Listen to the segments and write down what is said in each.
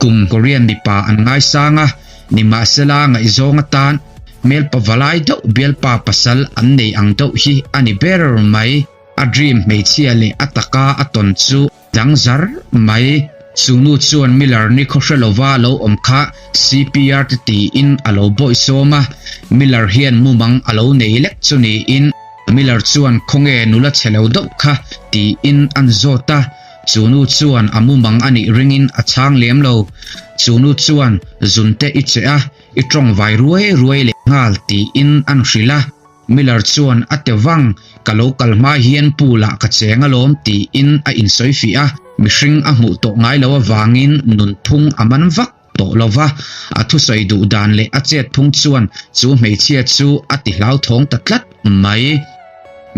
Kum Korean mipa an ngaisang a, nimahsela ngaihzawng atan hmelpa valai deuh bialpa pasal an nei ang deuh hi a ni ber mai. A dream hmeichhia leh a taka a tawn chu dang zar mai. Chu nu chuan Miller ni khaw hre lova lo awm kha CPR te tiin a lo bawih sawm a, Miller hian mumang a lo nei lek chu niin Miller chuan khawnge nula chhe lo deuh kha tiin an zawt a, chu nu chuan a mumang a nih ringin a chhang lem lo. Chu nu chuan zunte i che a, i tawng vai ruai ruai leh nghal tiin an hrilh a. Miller chuan a te vang, ka lo kal hma hian pool ah ka cheng alawm tiin a insawi fiah a, mihring a hmuh tawh ngai lo avangin nunphung a man vak tawh lo va, a thusawi duh dan leh a chet phung chuan chu hmeichhia chu a ti hlauthawng ta tlat mai.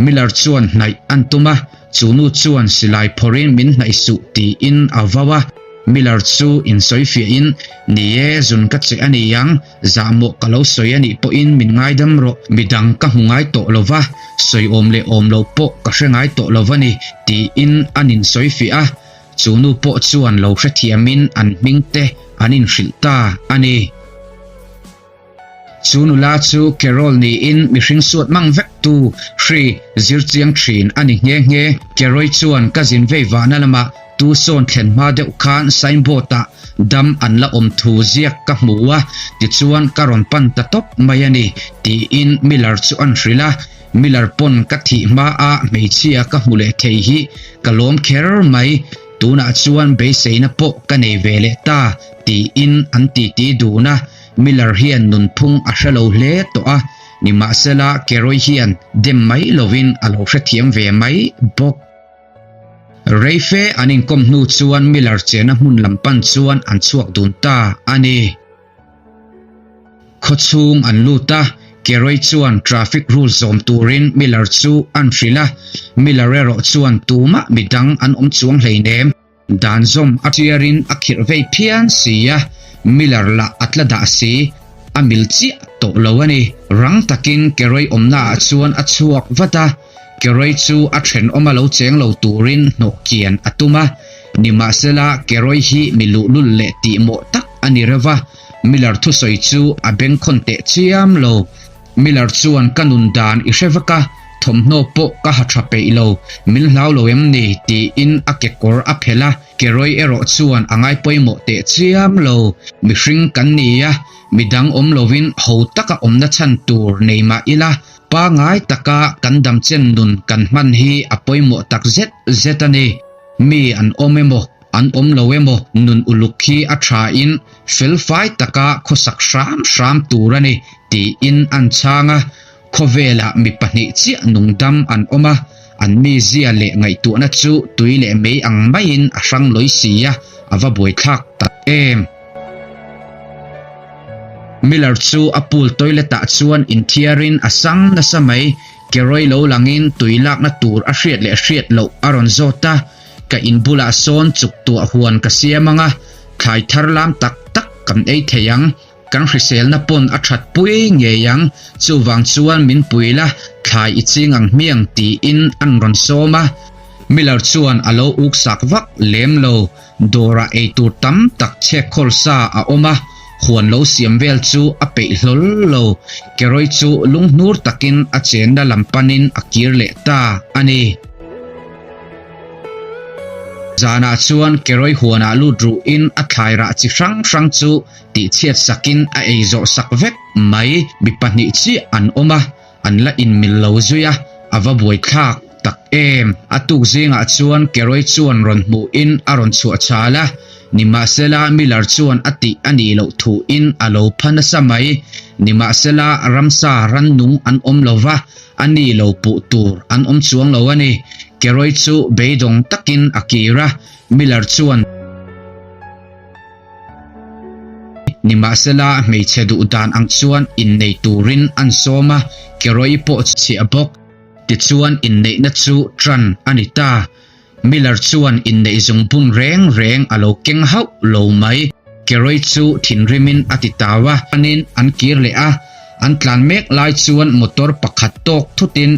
Miller chuan hnaih an tum a, chu nu chuan silai phawrhin min hnaih suh tiin a vau a, Miller chu insawi fiahin, Ni e, zun ka che a ni ang, Zahmawh ka lo sawi a nih pawhin min ngaidam rawh, midang ka hmu ngai tawh lo va, sawi awm leh awm lo pawh ka hre ngai tawh lo va ni, tiin an insawi fiah a. Chu nu pawh chuan lo hrethiamin an hming te an inhrilh ta a ni. Chu nula chu Carol niin mihring suat mang vek tu hri zir chiang thin a ni nghe nghe. Carol chuan ka zin vei vahna lamah Tucson thlen hma deuh khan signboard ah dam an la awm thu ziak ka hmu a, tichuan ka rawn pan ta tawp mai a ni, tiin Miller chu an hrilh a. Miller pawn ka thih hma a hmeichhia ka hmu leh thei hi ka lawm kher mai, tunah chuan beiseina pawh ka nei ve leh ta, tiin an titi dun a. Miller hian nunphung a hre lo hle tawh a, nimahsela Keroy hian dem mai lovin a lo hrethiam ve mai bawk. Reife an inkawm hnu chuan Miller chena hmun lam pan chuan an chhuak dun ta a ni. Khawchhung an lut a, Keroy chuan traffic rule zawm turin Miller chu an hrilh a, Miller erawh chuan tumah midang an awm chuang hleinem. Dan zawm a tiarin a khirh vei phian si a, Miller lah a tla dah si, a mil chiah tawh lo a ni. Rang takin Keroy awmnaah chuan a chhuak vat a, Keroy chu a thenawm a lo cheng lo turin hnawh kian a tum a, nimahsela Keroy hi mi luhlul leh tihmawh tak a ni reuh va, Miller thusawi chu a bengkhawn teh chiam lo. Miller chuan ka nun dan i hre vek a, thawmhnaw pawh ka ha tha peih lo, min hlau lo em ni? tiin a kekawr a phelh a, Keroy erawh chuan a ngai pawimawh teh chiam lo. Mihring kan ni a, midang awm lovin ho taka awmna chhan tur nei mah ila, pangai taka kan damchen nun kan hman hi a pawimawh tak zet zet a ni. Mi an awm emaw, An awm lo emaw nun uluk hi a thain felfai taka khawsak hram hram tur a ni tiin an chhang a. Khawvelah mi pahnih chiah nungdam an awm a, an mizia leh ngaihtuahna chu tui leh mei ang maiin a hrang lawi si a, a va buaithlak tak em. Miller chu a pool toilet ah chuan inthiarin a sang nasa mai, Keroy lo langin tui lakna tur a hriat leh hriat loh a rawn zawt a. Ka in bulah sawn chuk tuah huan ka siam ang a, thlai thar lam tak tak kan ei thei ang. Kan hriselna pawn a that pui ngei ang, chuvang chuan min pui la, thlai i ching ang hmiang tiin an rawn sawm a. Miller chuan a lo uk sak vak lem lo, dawrah eitur tam tak chhek khawl sa a awm a, huan lo siam vel chu a peih hlawl lo. Keroy chu lunghnur takin a chenna lam panin a kir leh ta a ni. Zanah chuan Keroy huanah lut ruhin a thlai rah chi hrang hrang chu tihchhiat sakin a ei zawh sak vek mai. Mi pahnih chiah an awm a, an la inmil lo zui a, a va buaithlak tak em. A tuk zingah chuan Keroy chuan rawn hmuhin a rawn chhuah chhal a, nimahsela Miller chuan a tih a nih loh thuin a lo pha nasa mai. Nimahsela ramsa rannung an awm lo va, A ni lo puh tur an awm chuang lo a ni. Keroy chu beidawng takin a kir a, Miller chuan nimahsela hmeichhe duh dan ang chuan innei turin an sawm a, Keroy pawh chhiah bawk. Tichuan inneihna chu tan a ni ta. Miller chuan inneih zungbun reng reng a lo keng hauh lo mai. Keroy chu thinrimin a ti tau a. Anin an kir leh a, an tlan mek lai chuan motor pakhat tawk thutin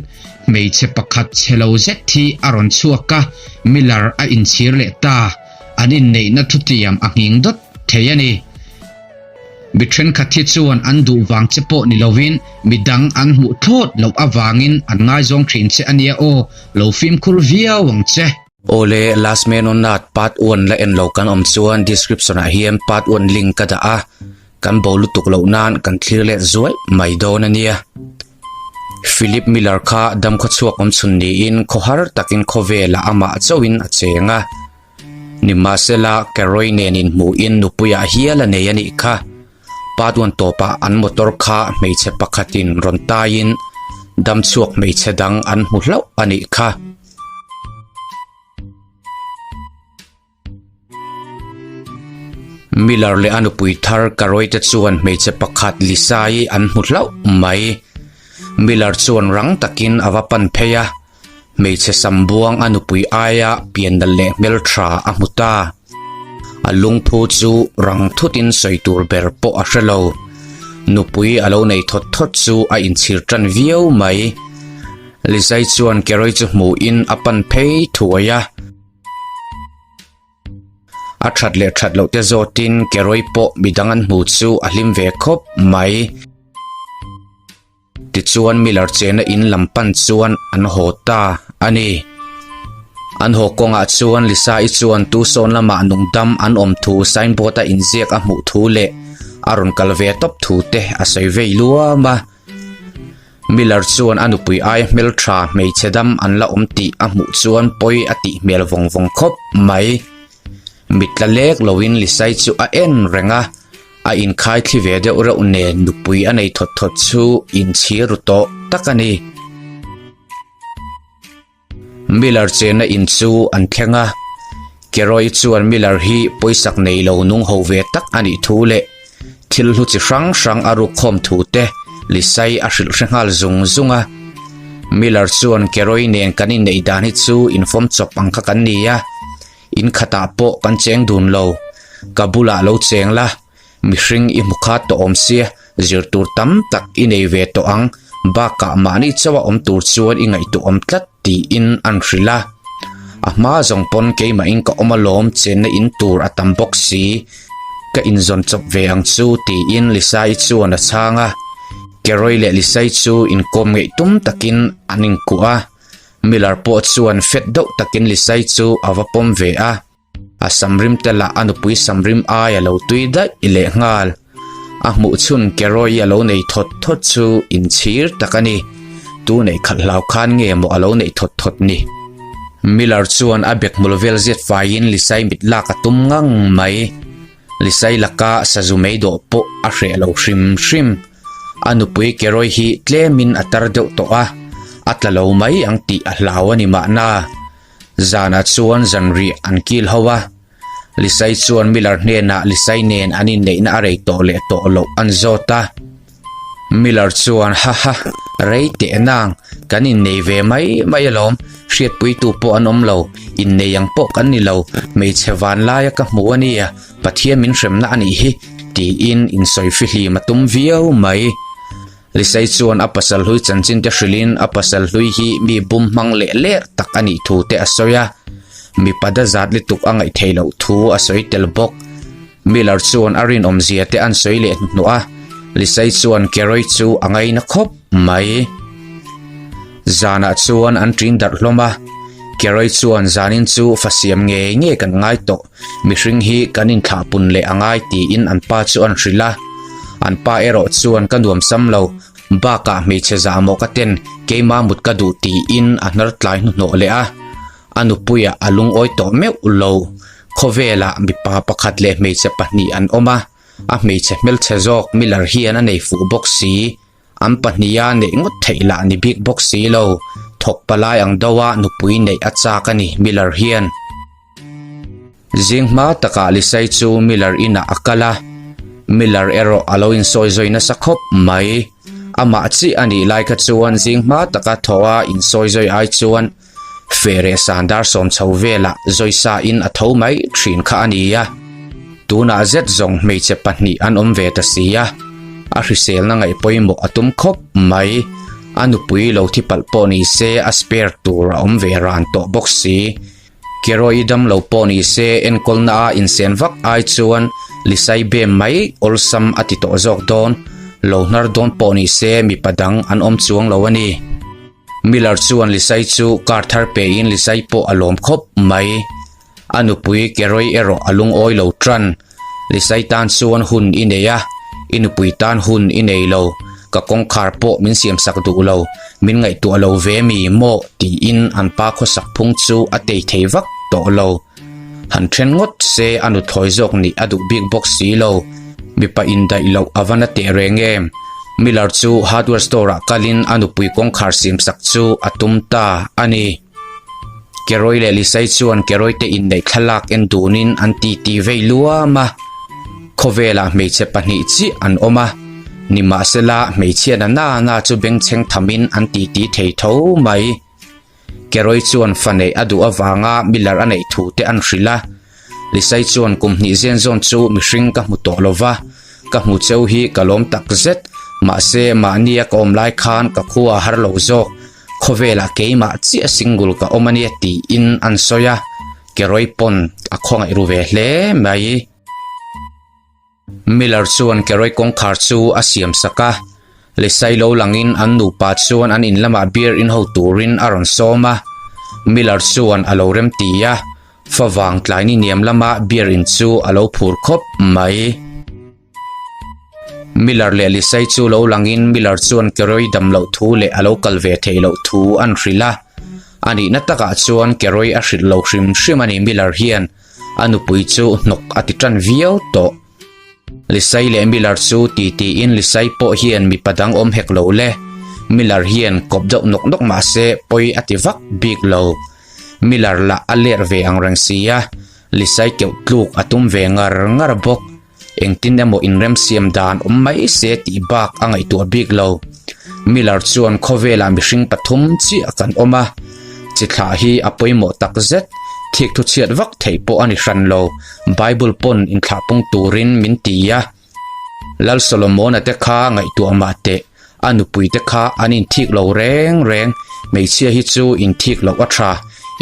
hmeichhe pakhat chhe lo zet hi a rawn chhuak a, Miller a inchhir leh ta. An inneihna thutiam a nghing dawt. thei a ni. Mi thenkhat hi chuan an duh vang che pawh ni lovin mi dang an hmuh thlawt loh avangin an ngaizawng thin che a nia aw, lo fimkhur viau ang che. Awle, Last Man on Earth Part One la en lo kan awm chuan description ah hian Part One link ka dah a, kan bo lutuk loh nan kan thlir let zuai mai dawn a nia. Philip Miller kha damkhawchhuak awmchhun niin khawhar takin khawvelah amah chauhin a cheng a. Nimahsela, Carroy nen inhmuhin nupuiah hial a nei a nih kha. Paduan tawpah an motor kha hmeichhe pakhatin rawn taiin damchhuak hmeichhe dang an hmu hlauh a nih kha. Miller leh a nupui thar Carroy te chuan hmeichhe pakhat Lisa-i an hmu hlauh mai. Miller chuan rang takin a va pan phei a. Hmeichhe sam buang a nupui aia pian nalh leh hmeltha a hmu ta. A lungphu chu rang thutin sawi tur ber pawh a hre lo. Nupui a lo nei thawt thawt chu a inchhir tan viau mai. Lizai chuan Keroy chu hmuhin a pan phei thuai a. A that leh that loh te zawtin Keroy pawh midang an hmu chu a hlim ve khawp mai. Tichuan Miller chena in lam pan chuan an haw ta a ni. An haw kawngah chuan Lisa-i chuan Tucson lamah nungdam an awm thu signboard-a inziak a hmuh thu leh a rawn kal ve tawp thu te a sawi vei luam a. Miller chuan a nupui aia hmeltha hmeichhe dam an la awm tih a hmuh chuan pawi a tih hmel vawng vawng khawp mai. Mitla lek loin Lisa-i chu a en reng a. A inkhai thli ve deuh reuh nen nupui a nei thawt thawt chu inchhir ru tawh tak a ni. Miller chenna in chu an thleng a, Keroy chuan Miller hi pawisak nei lo nung ho ve tak a nih thu leh thil hlu chi hrang hrang a ruk khawm thu te Lisai a hrilh hre nghal zung zung a. Miller chuan Keroy nen kan inneih dan hi chu infawm chawp ang kha kan ni a, In khatah pawh kan cheng dun lo. Ka bulah lo cheng la, mihring i hmu kha tawh awm sia, zir tur tam tak i nei ve tawh ang, bakah mahni chauha awm tur chuan i ngaihtuah awm tlat tiin an hrilh a. A hma zawng pawn keimahin ka awm alawm chenna in tur a tam bawk si, ka inzawn chawp ve ang chu tiin Lisa-i chuan a chhang a. Keroy leh Lisa-i chu inkawm ngeih tum takin an inkuah a. Miller pawh chuan fet deuh takin Lisai chu a va pawm ve a, a samrim te lah a nupui samrim ai a lo tui daih lehnghal. A hmuh chhun Keroy a lo nei thawt thawt chu inchhir tak a ni. Tu neih khalh hlau khan nge maw a lo neih thawt thawt ni? Miller chuan a bek hmul vel zet faiin Lisai mit lak a tum ngang mai. Lisai laka sazu mei dawh pawh a hreh lo hrim hrim. A nupui Keroy hi tlemin a tar deuh tawh a, a tla lo mai ang tih a hlau a ni mahna. Zanah chuan zanriah an kil ho a. Lisai chuan Miller hnenah Lisai nen an inneihna a rei tawh leh tawh loh an zawt a. Miller chuan, Haha, rei teh nang, kan innei ve mai mai alawm, hriatpuitu pawh an awm lo, innei ang pawh kan ni lo, hmeichhe vanlaia ka hmu a nia, Pathian min hremna a nih hi, tiin insawi fihlim a tum viau mai. Lisai chuan a pasal hlui chanchin te hrilhin a pasal hlui hi mi bum hmang leh ler tak a nih thu te a sawi a, mipa dazat lutuk a ngaih theih loh thu a sawi tel bawk. Miller chuan a rinawmzia te an sawi leh hnuhnawh a, Lisai chuan Keroy chu a ngaina khawp mai. Zanah chuan an ṭin darh hlawm a, Keroy chuan zanin chu fa siam ngei ngei kan ngai tawh, mihring hi kan inthlah pun leh a ngai tiin an pa chu an hrilh a. An pa erawh chuan ka nuam sam lo, bakah hmeichhe zahmawh ka ten keima mut ka duh tiin a hnar tlai hnuhnawh leh a. A nupuiah a lungawi tawh meuh lo. Khawvelah mipa pakhat leh hmeichhe pahnih an awm a, a hmeichhe hmelchhe zawk Miller hian a nei fuh bawk si. An pahniha neih ngawt theih lah ni bik bawk si lo. Thawk palai ang deuha nupui neih a chak a ni Miller hian. Zing hma takah Lisai chu Miller inah a kal a, Miller erawh a lo insawi zui nasa khawp mai. Amah chiah a nih lai kha chuan zing hma taka thawha insawi zui ai chuan Fere san dar sawm chho velah Zoisa in a tho mai thin kha a ni a, tunah zet zawng hmeichhe pahnih an awm ve ta si a, a hriselna ngaih pawimawh a tum khawp mai. A nupui lo thi palh pawh ni se a spare tur a awm ve ran tawh bawk si. Kerawih dam lo pawh ni se enkawlna a insen vak ai chuan Lisai bem mai awlsam a ti tawh zawk dawn. Lo hnar dawn pawh ni se mipa dang an awm chuang lo a ni. Miller chuan Lisai chu car thar pein Lisai pawh a lawm khawp mai. A nupui Kerawih erawh a lungawi lo tan. Lisai tan chuan hun i nei a, i nupui tan hun i nei lo, ka kawngkhar pawh min siamsak duh lo, min ngaihtuah lo ve mi maw tiin an pa khawsak phung chu a tei thei vak tawh lo. Han then ngawt se a nuthlawi zawk nih a duh bik bawk si lo. Mipa indaih loh a va na teh reng em? Miller chu hardware store ah kalin a nupui kawngkhar siamsak chu a tum ta a ni. Kerawih leh Lisai chuan Kerawih te inneih thlalak en dunin an titi vei luam a. Khawvelah hmeichhe pahnih chiah an awm a, nimahsela hmeichhia na na na chu bengchheng thamin an titi thei tho mai. Kerawih chuan fa neih a duh avanga Miller a neih thu te an hrilh a. Lisai chuan kum hnih zen zawn chu mihring ka hmu tawh lova, ka hmu cheu hi ka lawm tak zet, mahse mahnia ka awm lai khan ka khua a har lo zawk. Khawvelah keimah chiah single ka awm a nia tiin an sawi a, Kerawih pawn a khawngaih ru ve hle mai. Miller chuan Kerawih kawngkhar chu a siam sak a, Lisai lo langin an nupa chuan an in lamah beer in ho turin a rawn sawm a, Miller chuan a lo rem ti a, favang tlaini niam lama beer in chu a lo phur khawp mai. Miller leh Lisai chu lo langin Miller chuan Keroy dam loh thu leh a lo kal ve theih loh thu an hrilh a. A nihna takah chuan Keroy a hrilh lo hrim hrim a ni Miller hian a nupui chu hnawk a ti tan viau tawh. Lisai leh Miller chu titiin Lisai pawh hian mipa dang awm hek lo le. Miller hian kawp deuh nawk nawk mah se pawi a ti vak bik lo. Miller lah a ler ve ang reng si a, Lisai keuh tluk a tum ve ngar ngar bawk. Engtin emaw inremsiam dan awm mai se tih bak a ngaihtuah bik lo. Miller chuan khawvelah mihring pathum chiah kan awm a, chi thlah hi a pawimawh tak zet, thik thu chhiat vak theih pawh a ni hran lo, Bible pawn inthlah pung turin min ti a. Lal Solomona te kha ngaihtuah mah teh. A nupui te kha an inthik lo reng reng, hmeichhia hi chu inthik loh a tha,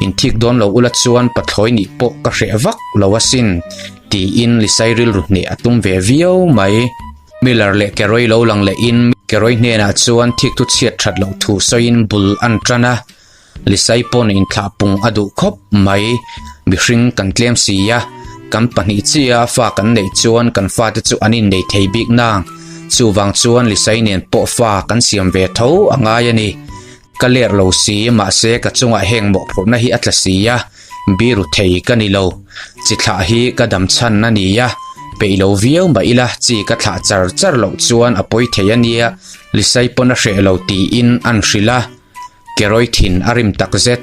inthik dawn lo ula chuan pathlawi nih pawh ka hreh vak lo asin, tiin Lisai rilru hneh a tum ve viau mai. Miller leh Keroy lo lang lehin Keroy hnenah chuan thikthu chhiat that loh thu sawiin bul an tan a. Lisai pawn inthlah pung a duh khawp mai. Mihring kan tlem si a, kan pahnih chiah a fa kan neih chuan kan fate chu an innei thei bik nang. Chuvang chuan Lisai nen pawh fa kan siam ve tho a ngai a ni. Ka ler lo si, mahse ka chungah heng mawhphurhna hi a tla si a, biru thei ka ni lo. Chi thlah hi ka dam chhan a ni a, peih lo viau mah ila chi ka thlah char char loh chuan a pawi thei a nia, Lisai pawn a hreh lo tiin an hrilh a. Kerawih thin a rim tak zet.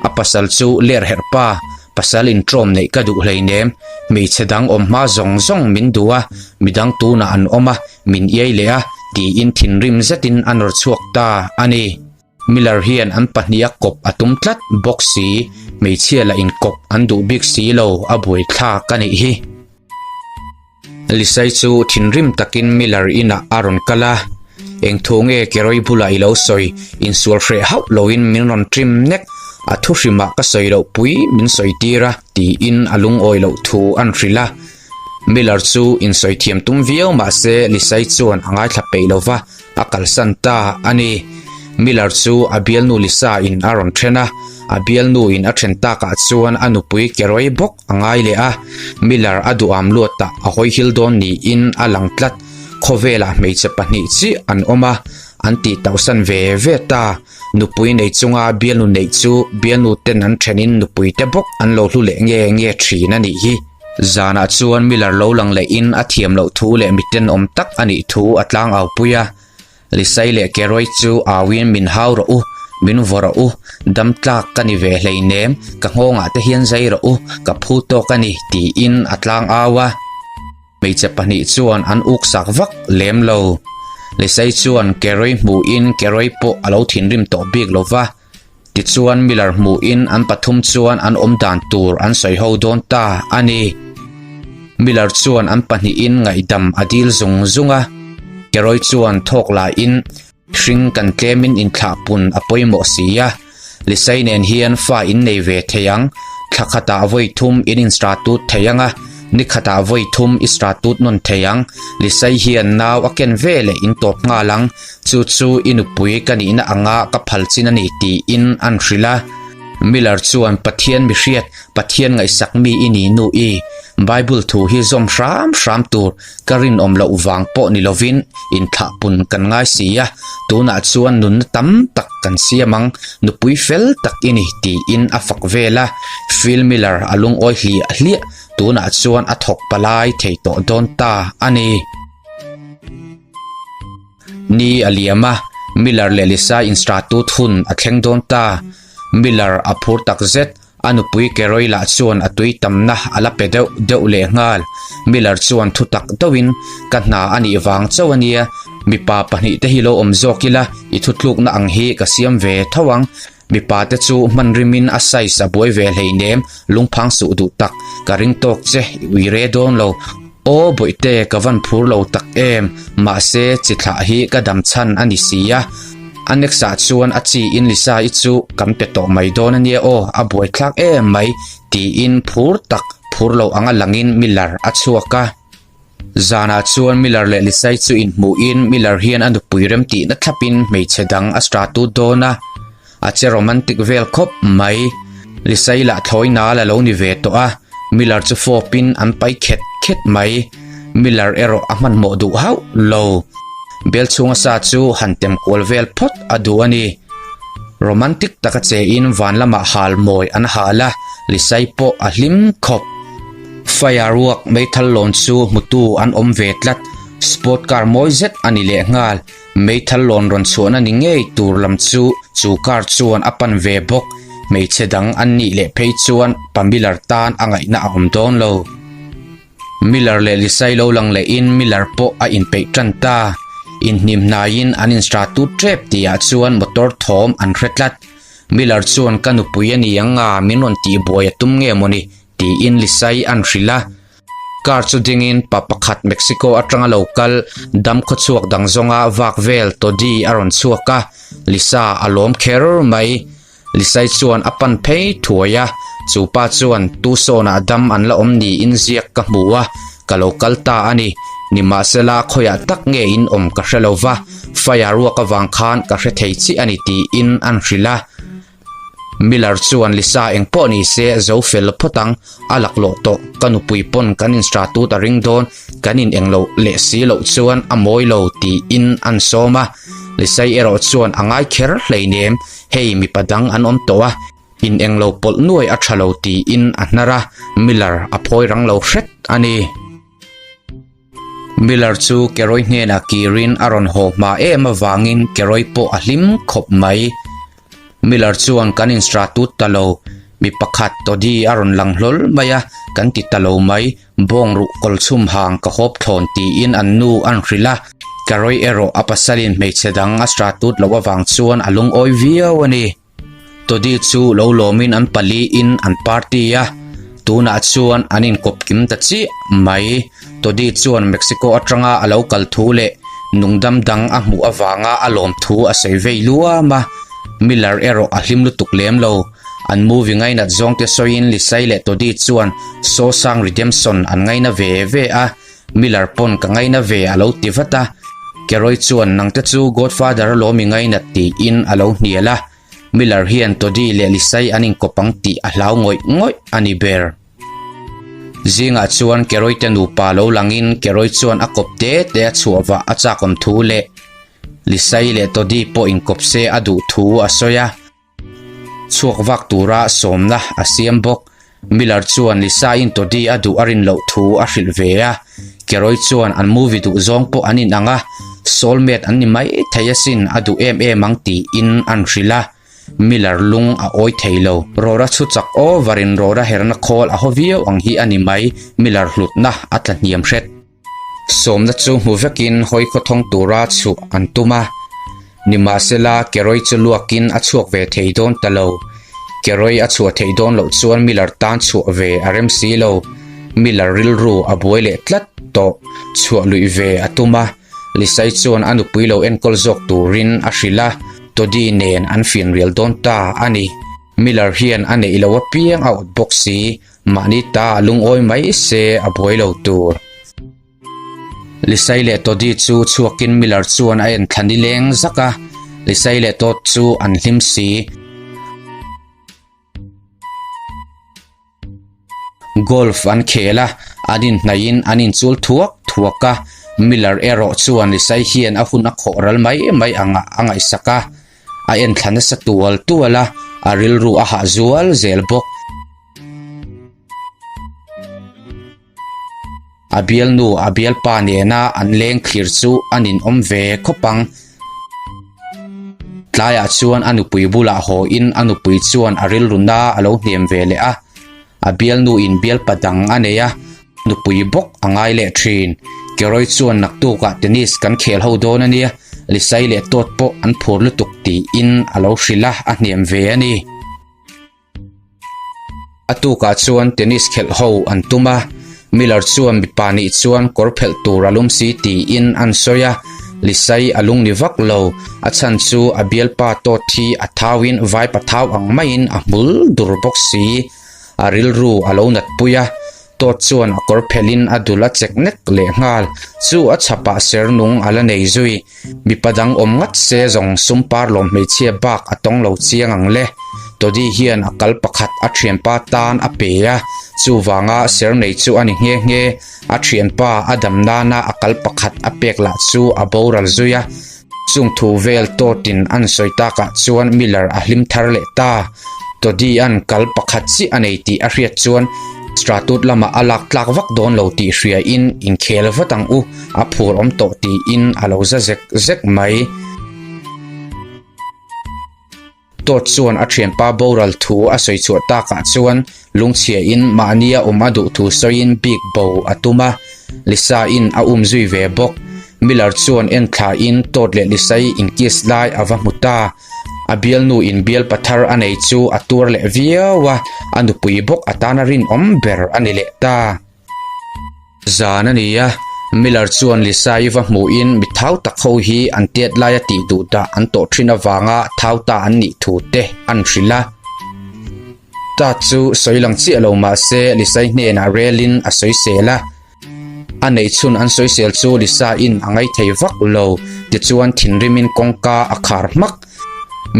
A pasal chu ler herh pa, pasal intrawm neih ka duh hleinem, hmeichhe dang awm hma zawng zawng min duh a, midang tunah an awm a, min iai leh a, tiin thinrim zetin a nawr chhuak ta a ni. Miller hian an pahniha kawp a tum tlat bawk si, hmeichhia lah inkawp an duh bik si lo, a buaithlak a nih hi. Lisai chu thinrim takin Miller inah a rawn kal a, Eng thu nge Kerawih bulah i lo sawi, insual hreh hauh loin min rawn trim nek, a thu hrimah ka sawi loh pui min sawi tir a, tiin a lungawi loh thu an hrilh a. Miller chu insawi thiam tum viau mah se Lisai chuan a ngaithla peih lo va, a kalsan ta a ni. Miller chu a bialnu Lisa in a rawn then a, a bialnu in a then takah chuan a nupui Kerawih bawk A ngai leh a, Miller a duham luatah a hawi hil dawn niin a lang tlat. Khawvelah hmeichhe pahnih chiah an awm a, an tih tauhsan ve ve ta. Nupui nei chunga bialnu neih chu bialnu ten an thenin nupui te bawk an lo hlu leh nge nge thin a nih hi. Zanah chuan Miller lo lang lehin a thiam loh thu leh mitenawm tak a nih thu a tlangau pui a. Lisai leh Kerawih chu auin min hau rawh u, min vaw rawh u, dam tlak ka ni ve hleinem, ka nghawngah te hian zai rawh u, ka phu tawk a ni, tiin a tlang au a. Hmeichhe pahnih chuan an uk sak vak lem lo. Lisai chuan Kerawih hmuhin Kerawih pawh a lo thinrim tawh bik lo va. Tichuan Miller hmuhin an pathum chuan an awm dan tur an sawi ho dawn ta a ni. Miller chuan an pahnihin ngaihdam a dil zung zung a. Keroy chuan thawk lahin, Hring kan tlemin inthlah pun a pawimawh si a, Lisai nen hian fa in nei ve thei ang. Thla khatah vawi thum in instratut thei ang a, ni khatah vawi thum i stratut nawn thei ang. Lisai hian nau a ken ve leh in tawp nghal ang. Chu chu i nupui ka nihna anga ka phal chin a ni tiin an hrilh a. Miller chuan Pathian mihriat, Pathian ngaihsak mi i ni nu i Bible thu hi zawm hram hram tur ka rinawm loh vang pawh ni lovin inthlahpun kan ngai si a, tunah chuan nunna tam tak kan siam ang, nupui fel tak i ni tiin a fak vel a. Phil Miller a lungawi hliah hliah, tunah chuan a thawk palai thei tawh dawn ta a ni. Ni a liam a, Miller leh Lisa instratut hun a thleng dawn ta. Miller a phur tak zet, a nupui Keroy lah chuan a tui tamna a la pe deuh deuh leh nghal. Miller chuan thu tak deuhin, Ka hna a nih vang chauh a nia, mipa pahnihte hi lo awm zawk ila, i thutlukna ang hi ka siam ve tho ang. Mipa te chu hman rimin a size a buai ve hleinem, lungphang suh duh tak, ka ring tawk che, i ui re dawn lo. Aw bawihte ka van phur lo tak em, mahse chi thlah hi ka dam chhan a ni si a. A next ah chuan a chi in Lisa i chu kan pe tawh mai dawn a nia aw, a buaithlak em mai, tiin phur tak, phur lo anga langin Miller a chhuak a. Zanah chuan Miller leh Lisai chu inhmuhin Miller hian a nupui remtihna thlapin hmeichhe dang a stratut dawn a, a che romantic vel khawp mai. Lisai lah thlawi nal a lo ni ve tawh a, Miller chu fawpin an pai khet khet mai. Miller erawh a hmanhmawh duh hauh lo. Bel chhunga sa chu han tem kual vel phawt a duh a ni. Romantic taka chein van lamah hal mawi an hal a, Lisai pawh a hlim khawp. Firework meithal lawn chu hmutu an awm ve tlat, sport car mawi zet a ni leh nghal. Meithal lawn rawn chhuahna ni ngei tur lam chu chu car chuan a pan ve bawk. Hmeichhe dang an nih leh phei chuan pa Miller tan a ngaihna a awm dawn lo. Miller leh Lisai lo lang lehin Miller pawh a inpeih tan ta. Inhnim hnaiin an instratut tep tihah chuan motor thawm an hre tlat. Miller chuan ka nupui a ni ang a, min rawn tihbuai a tum nge mawni? Tiin Lisai an hrilh a. Car chu dingin pa pakhat Mexico atanga lo kal dam khawchhuak dang zawnga vak vel Toddy a rawn chhuak a, Lisa a lawm kher mai. Lisai chuan a pan phei thuai a, chu pa chuan Tucson-ah dam an la awm niin ziak ka hmu a, ka lo kal ta a ni. Nimahsela khawiah tak nge in awm ka hre lo va, fire ruak avang khan ka hre thei chiah a ni tiin an hrilh a. Miller chuan Lisa eng pawh ni se zo fel phawt ang, a laklawh tawh, ka nupui pawn kan instratut a ring dawn, kan in englo leh si loh chuan a mawi lo tiin an sawm a. Lisai erawh chuan a ngai kher hleinem, hei mipa dang an awm tawh a, in englo pawlh nuai a tha lo tiin a hnar a, Miller a phawi rang lo hret a ni. Miller chu Keroy hnenah kirin a rawn haw hma em avangin Keroy pawh a hlim khawp mai. Miller chuan kan instratut ta lo, mi pakhat Toddy a rawn lang hlawl mai a, kan ti ta lo mai, bawng ruh kawlchhum hang ka hawp thlawn tiin an nu an hrilh a. Keroy erawh a pasalin hmeichhe dang a stratut loh avang chuan a lungawi viau a ni. Toddy chu lo lawmin an paliin an party a, tunah chuan an inkawp kim ta chiah mai. Toddy chuan Mexico atanga a lo kal thu leh nungdam dang a hmuh avanga a lawm thu a sawi vei luam a. Miller erawh a hlim lutuk lem lo. An movie ngainat zawngte sawiin Lisai leh Toddy chuan Shawshank Redemption an ngaina ve ve a, Miller pawn ka ngaina ve a lo ti vat a, Keroy chuan nangte chu Godfather alawm i ngainat tiin a lo hnial a, Miller hian Toddy leh Lisai an inkawp ang tih a hlau ngawih ngawih a ni ber. Zingah chuan Keroy te nupa lo langin Keroy chuan a kawp te te a chhuah vah a chakawm thu leh Lisai leh Toddy pawh inkawp se a duh thu a sawi a. Chhuak vak tura sawmna a siam bawk. Miller chuan Lisa-in Toddy a duh a rin loh thu a hrilh ve a. Keroy chuan an movie duh zawng pawh an inang a, soulmate an ni mai thei asin a duh em em ang tiin an hrilh a. Miller lung a awi thei lo. Rora chhu chak over in Rora herna khawl a haw viau ang hi a ni mai, Miller hlutna a tla hniam hret. Sawmna chu hmu vekin hawi khawthawng tura chhuh an tum a, nimahsela Keroy chu luakin a chhuak ve thei dawn ta lo. Keroy a chhuah theih dawn loh chuan Miller tan chhuah ve a rem si lo. Miller rilru a buai leh tlat tawh, chhuah luih ve a tum a, Lisai chuan a nupui lo enkawl zawk turin a hrilh a, Toddy nen an fianrial dawn ta a ni. Miller hian a neih lo apiang a awt bawk si, mahni ta a lungawi mai se a buai lo tur. Lisai leh Toddy chu chhuakin Miller chuan a en thla nileng zak a, Lisai leh Todd chu an hlim si. Golf an khel a, an inhnaihin an inchul thuak thuak a, Miller erawh chuan Lisai hian a hun a khawh ral mai mai angah a ngaihsak a, a enthla nasa tual tual a, a rilru a hah zual zel bawk. A bialnu a bialpa nena an leng thlir chu a ninawm ve khawp ang. Tlaiah chuan a nupui bulah haw in a nupui chuan a rilru na a lo hnem ve leh a. A bialnu in bialpa dang a nei a, nupui bawk a ngai leh thin. Keroy chuan naktukah tennis kan khel ho dawn a nia, Lisai leh Todd pawh an phur lutuk tiin a lo hrilh a, a hnem ve a ni. A tukah chuan tennis khelh ho an tum a, Miller chuan mipa nih chuan kawr phelh tur a lum si tiin an sawi a, Lisai a lung ni vak lo, a chhan chu a bialpa tawt hi a thauin vaipa thau ang maiin a hmul dur bawk si, a rilru a lo natpui a, Tawt chuan a kawr phelhin a dul a chek nek leh nghal, chu a chhapah ser nung a la nei zui. Mipa dang awm ngat se zawng sum par lawm hmeichhia bak a tawng lo chiang ang le. Toddy hian a kal pakhat a thianpa tan a pe a, chuvanga ser nei chu a ni nghe nghe. A thianpa a dam nana a kal pakhat a pek lah chu a boral zui a. Chung thu vel tawtin an sawi takah chuan Miller a hlim thar leh ta. Toddy-a'n kal pakhat chiah a nei tih a hriat chuan Stratut lamah a lak tlak vak dawn lo tih hriain inkhel vat ang u, a phur awm tawh tiin a lo za zek zek mai. Todd chuan a thianpa boral thu a sawi chhuah takah chuan lungchhiain mahnia awm a duh thu sawiin bik bo a tum a, Lisa-in a um zui ve bawk. Miller chuan en thlain Todd leh Lisa-i inkiss lai a va hmu ta. A bialnu in bialpa thar a nei chu a tuar leh viau a, a nupui bawk a tana rinawm ber a ni leh ta. Zan a ni a, Miller chuan Lisa-i va hmuhin mi thau tak ho hi an tiat laia tih duh dah an tawh thin avanga thau ta an nih thu te an hrilh a. Ta chu sawi lang chiah lo mah se Lisa-i hnenah relin a sawisel a. A neihchhun an sawisel chu Lisa-in a ngaithei vak lo, tichuan thinrimin kawngka a khar hmak.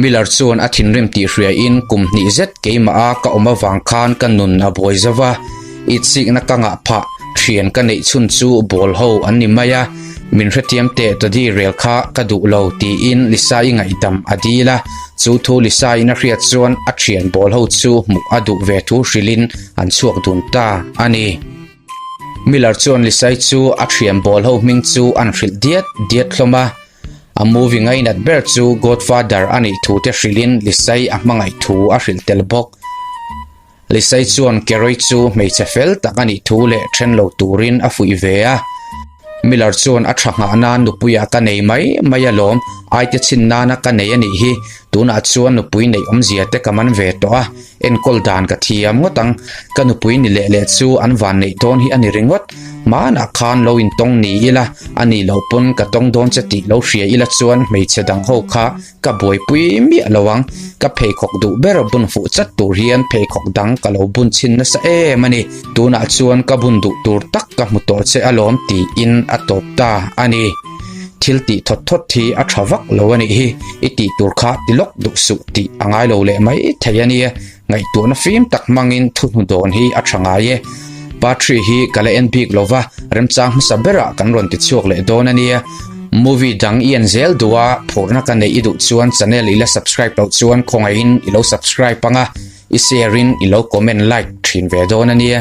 Miller chuan a thinrim tih hriain kum hnih zet keimah a ka awm avang khan ka nun a buai zo va, itsikna ka ngah phah, thian ka neih chhun chu bawl ho an ni mai a, min hrethiam teh Toddy rel kha ka duh lo tiin Lisa-i ngaihdam a dil a, chu thu Lisa-in a hriat chuan a thian bawl ho chu hmuh a duh ve thu hrilhin an chhuak dun ta a ni. Miller chuan Lisa-i chu a thian bawl ho hming chu an hrilh diat diat hlawm a. A movie ngainat ber chu Godfather a nih thu te hrilhin Lisai a hmangaih thu a hrilh tel bawk. Lisai chuan Kerry chu hmeichhe fel tak a nih thu leh then lo turin a fuih ve a. Miller chuan a tha nghah nan nupuiah ka nei mai mai alawm, aite chhin nana ka nei a nih hi, tunah chuan nupui neih awmzia te ka man ve tawh a, Enkawl dan ka thiam ngawt ang. Ka nupui ni leh leh chu an van neih dawn hi a ni ringawt. Hmanah khan lo intawng ni ila, a nih loh pawn ka tawng dawn che tih lo hria ila chuan hmeichhe dang ho kha ka buaipui miah lo ang. Ka pheikhawk duh ber bun fuh chat tur hian pheikhawk dang ka lo bun chhin nasa em a ni. Tunah chuan ka bun duh tur tak ka hmu tawh che alawm tiin a tawp ta a ni. Thil tih thawt thawt hi a tha vak lo a nih hi, i tih tur kha ti lawk duh suh tih a ngai lo leh mai thei a nia, ngaihtuahna fim tak hmangin thuhnu dawn hi a tha ngai e. Patri hi ka la en bik lo va, remchang hmasa berah kan rawn ti chhuak leh dawn a nia. Movie dang i en zel duh a, phurhna ka neih i duh chuan channel i la subscribe loh chuan khawngaihin i lo subscribe ang a, i share in i lo comment like thin ve dawn a nia.